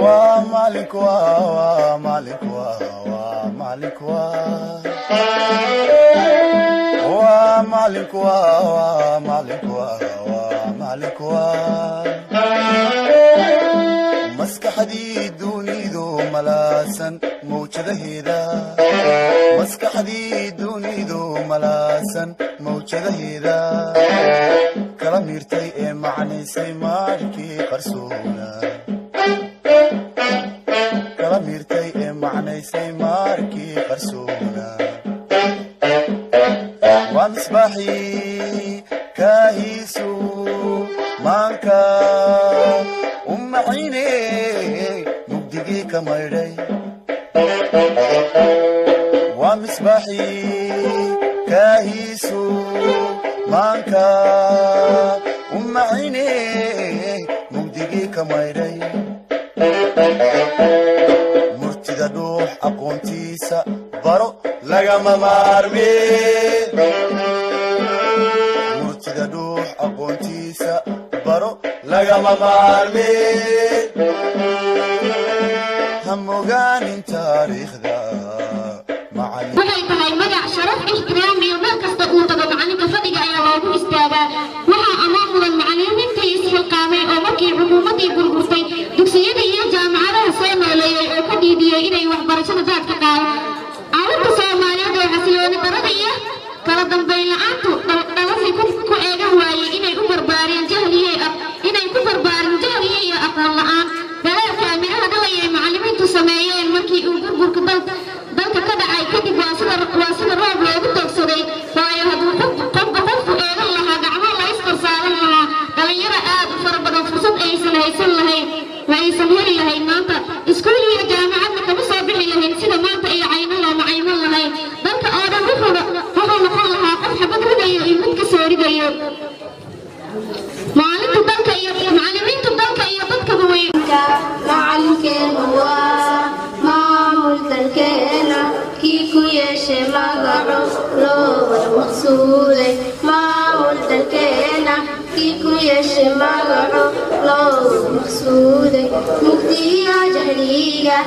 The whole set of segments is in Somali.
Waa maalinku, waa maalinku, waa maalinku, waa maalinku, waa maalinku, waa maalinku. Maskaxdii dunidu malaasan mawjadaheeda, maskaxdii dunidu malaasan mawjadaheeda, kala miirtay ee macnaysay maarkii qarsoona, kala miirtay ee macnaysay maarkii qarsoona. Waa misbaaxii kaahiisu maanka u macine, mugdigii ka maydhay. Waa misbaaxii kaahiisu maanka u macine, mugdigii ka maydhay. Murtida dhuux aqoontiisa baro, lagama maarme. Murtida dhuux aqoontiisa baro, lagama maarme. Ha mogaanin taariikhda macallin. Waxay tahay magac sharaf, ixtiraam iyo meel kasta uu tago macalinka fadhiga ayaa loogu istaagaa. Waxaa ammaan mudan macalimiintii isxilqaamay oo markii xukuumaddii burburtay dugsiyada iyo jaamacadaha soo nooleeyey oo ka dhiidiyey inay waxbarashada daadka qaado. Carruurta Soomaaliyeed oo xasilooni darada iyo kala dambayn la'aantu dhalasay ku eegan waayey inay u barbaareen jahliye, inay ku barbaarin jahliye iyo aqoon la'aan. Dadaalka midhaha dhalayay macallimiintu sameeyeen markii uu burburka dalka ka dhacay kadib waa sida roob loogu toogsaday, waayo hadduu qofba qofku eegan lahaa, gacmo la iskorsaaran lahaa, dhalinyaro aad u fara badan fursad aysan haysan lahayn ma aysan heli lahayn. Maanta iskuul iyo jaamacadna kama soo bixi lahayn sida maanta iyo caymo looma cayman lahayn. Dalka oo dhan wuxuu noqon lahaa qof xabad ridayo iyo mid ka soo ridayo. Maalinta dalka iyo macallimiinta dalka iyo dadkaba way Macalinkeenu waa maamul dalkeena, kii ku yeeshay magaco loo wada maqsuuday. Maamul dalkeena, kii ku yeeshay magaco loo wada maqsuuday, mugdiyo jahliga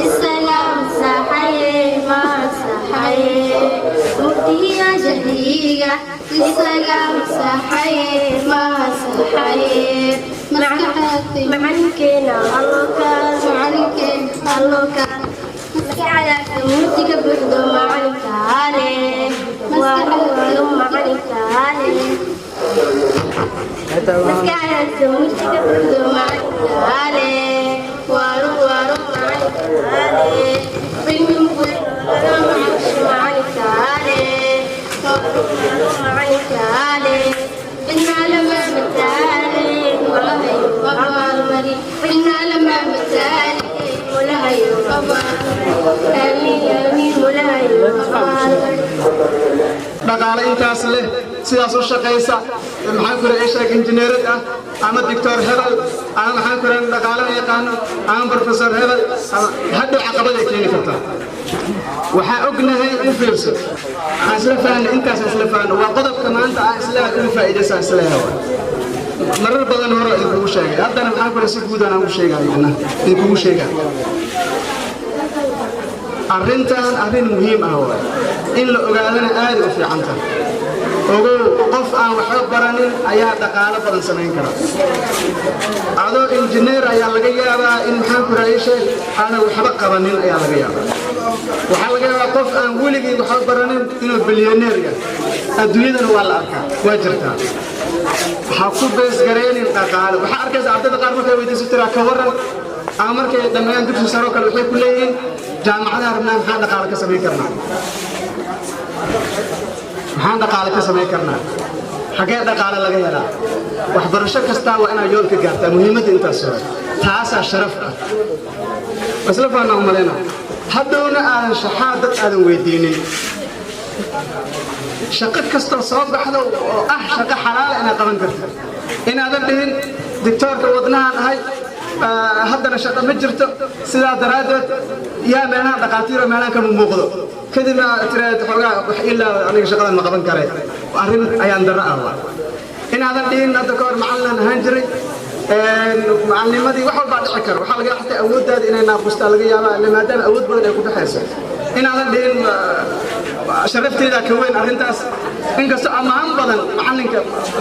isaga masaxaye, masaxaye. Mugdiyo jahliga isaga masaxaye, masaxaye. Macalinkeena allokaan, maskaxdaasa murtiga buuxdo macalinkaale, waa macalinkaale. Maskaxdaasa murtiga buuxdo macalinkaale, waaru waaro macalinkaale. Cilmi macalinkaale, waaru waaro macalinkaale. Cidna lama mataale walahayo abaalmari, cidna lama mataale walahayo abaalmari. Aamiin, aamiin, walahayo abaalmari. Dhaqaale intaas leh, sidaas u shaqaysa, maxaan ku rahay, sheeg, injineerad ah ama doctor hebel ama maxaan ku rahay, dhaqaalaha yaqaano ama professor hebel ama hadhow caqabad ay keeni kartaa. Waxaa ognahay, u fiirso, aan isla fahanay intaas, aan isla fahanno. Waa qodobka maanta aan isla ugu faa'iidaysa isleeyahay. Marar badan hore idinkugu sheegay, haddana maxaan ku rahay, si guud aan ugu sheegaya, idinkugu sheegaya. Arrintan arrin muhiim ah waay, in la ogaadana aad u fiican tahay. Ogow, qof aan waxba baranin ayaa dhaqaalo badan samayn kara. Adoo injineer ayaa laga yaabaa in, maxaan ku rahay, sheeg, aanan waxba qabanin ayaa laga yaabaa. Waxaa laga yaabaa qof aan weligii waxba baranin inuu bilyaneer yahay. Adduunyadana waa la arkaa, waa jirtaa. Ha ku beesgaraynin dhaqaale. Waxaa arkaysa ardayda qaar markay weydiiso, tiraa ka warran, ama markay dhammeeyaan dugsi sare oo kale, waxay ku leeyihiin jaamacadaha rabnaa, maxaan dhaqaale ka samayn karnaa? Maxaan dhaqaale ka samayn karnaa? Xaggee dhaqaale laga helaa? Waxbarasho kastaa waa inaad yoolka gaartaa. Muhiimadda intaas hore, taasaa sharaf ah. Isla faanaa umalayna hadhowna aadan shaxaad dad aadan weydiinin. Shaqo kastoo soo baxdo oo ah shaqo xalaala inaad qaban karto, inaadan dhihin doctoorka wadnahaan ahay, haddana shaqo ma jirto, sidaa daraaddeed yaa meelahan dhaqaatiiro meelahan kama muuqdo, kadibna tiraad xoogaa wax ilaa aniga shaqadan ma qaban kare. Arrin ayaan darro ah waa inaadan dhihin hadda ka hor macallinaan ahaan jiray. Macalinimadii wax walbaa dhici karo. Waxaa laga yaaba xataa awooddaada inay naaqustaa laga yaabaa ille, maadaama awood badan ay ku baxayso, inaadan dhihin sharafteeda ka weyn arrintaas. Inkastoo ammaan badan macalinka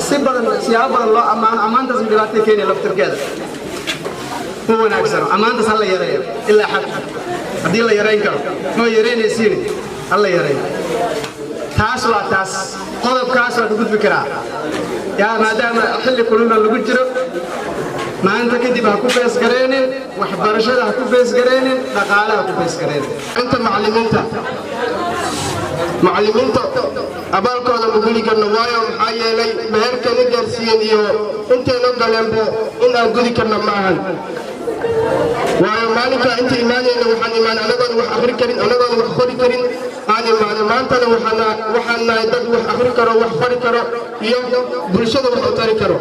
si badan, siyaabo badan loo ammaano, ammaantaas dhibaatay keenaya laftirkeeda. Ma wanaagsano ammaantaas, ha la yareeyo ilaa xad haddii la yarayn karo. Ma yaraynaysiini, ha la yareeyo. Taas waa taas, qodobkaas waa ka gudbi karaa yaa, maadaama xilli kulula lagu jiro. Maanta kadib ha ku beesgaraynin waxbarashada, ha ku beesgaraynin dhaqaale, ha ku beesgaraynin. Inta macallimiinta abaalkooda ma geli karno, waayo maxaa yeelay meherkana gaarsiiyeen iyo intayno galeenbo in aan gudi karno ma ahan. Waayo maalinkaa inta imaanayna waxaan imaan anagoon wax akhri karin, anagoon wax qori karin aan imaano. Maantana waxaan nahay dad wax akhri karo, wax qori karo iyo bulshada wax u tari karo.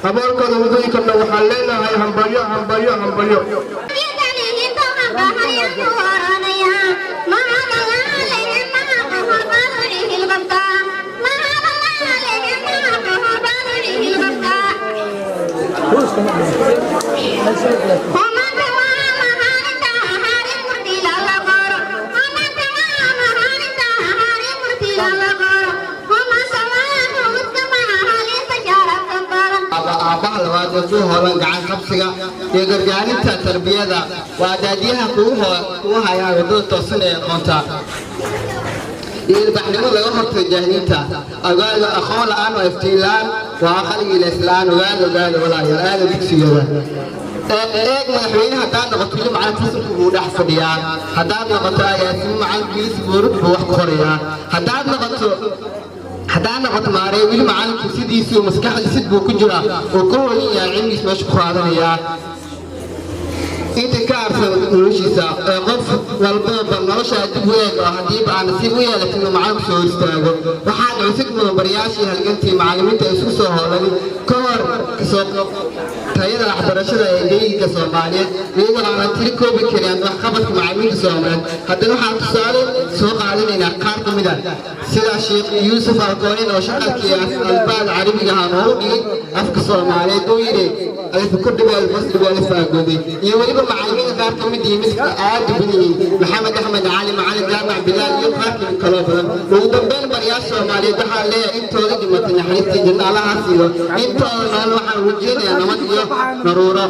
Abaalkooda ma gudi karno. Waxaan leenahay hambalyo, hambalyo, hambalyo. Aabbaha labaad ee ku hoolan gacan qabsiga iyo gargaarinta tarbiyada waa daadiyaha kugu hayaa waddada toosan ee aqoonta iyo ilbaxnimo laga hortago jaahiliinta. Ogaada, aqoon la'aan waa iftiin la'aan, waa aqaliga ilays la'aan. Ogaada, ogaada walaalayaal, aada dugsigooda eeg. Madaxweyne haddaad noqoto, weli macalin fasalku buu dhex fadhiyaa. Haddaad noqoto agaasimo, macalinkiis buurud buu wax ku qorayaa. Haddaad noqoto maaree, weli macalinku sidiisii maskaxdiisid buu ku jiraa oo ku holan yahay, cilmigiis meesha ku qaadanayaa inta ka arsan noloshiisa. Ee qof walbaba nolosha dib u eeg oo haddiiba aan nasiib u yeelatin inuu macalinku soo hor istaago, waxaa cusub mudan barayaashii halgantii macallimiinta ay isku soo hoolan ka hor kasoo tayada waxbarashada ee geyiga Soomaaliyeed, iyadoo aanan tiri koobi karin waxqabadka macallimiinta Soomaaliyeed. Haddana waxaan tusaale soo qaadanaynaa qaar ka mid ah, sida Sheekh Yuusuf Alkoonin oo shaqalkii albaad Carabiga ahaa noogu dhigay afka Soomaaliyeed uu yidhi alif ku dhibi alif dhibi alif aagoday, iyo weliba macallimiinta qaar ka mid yihiin midka aad u badan yihiin, Maxamed Axmed Cali, macallin Jaamac Bilaal iyo qaar kamid kaloo badan. Ugu dambeyn, barayaasha Soomaaliyeed waxaa leeyahay intooda dhimatay naxariistii janno Allaha siiyo, intooda nool waxaan rajeynayaa nabad iyo naruuro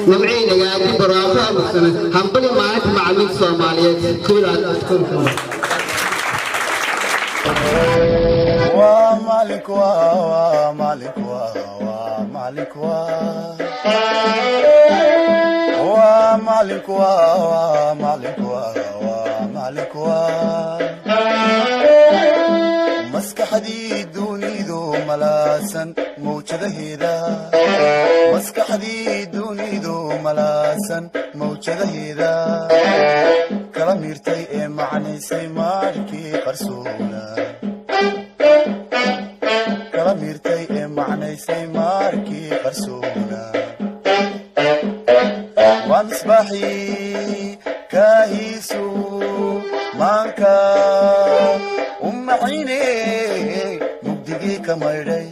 nimcaynaga barwaaqo amugsana. Hambali maalinta macallimiinta Soomaaliyeed kuulaad. Waa maalinku, waa maalinku, waa maalinku, waa maalinku, waa maalinku, waa maalinku. Maskaxdii dunidu malaasan mawjadaheeda, maskaxdii dunidu malaasan mawjadaheeda kala miirtay ee macnaysay maarkii qarsoona, kala miirtay ee macnaysay maarkii qarsoona. Waa misbaaxii kaahiisu maanka u macine, mugdigii ka maydhay.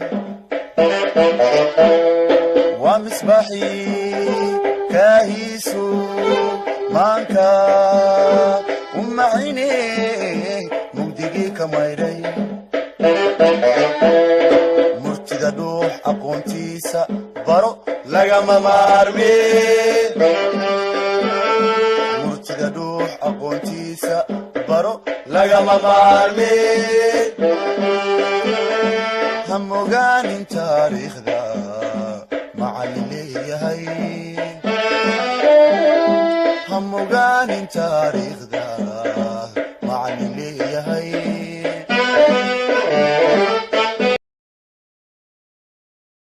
Waa misbaaxii kaahiisu maanka u macine, mugdigii ka maydhay. Murtida dhuux aqoontiisa baro, lagama maarme. Murtida dhuux aqoontiisa baro, lagama maarme. Ha mogaanin taariikhda macallin leeyahay, ha mogaanin taariikhda.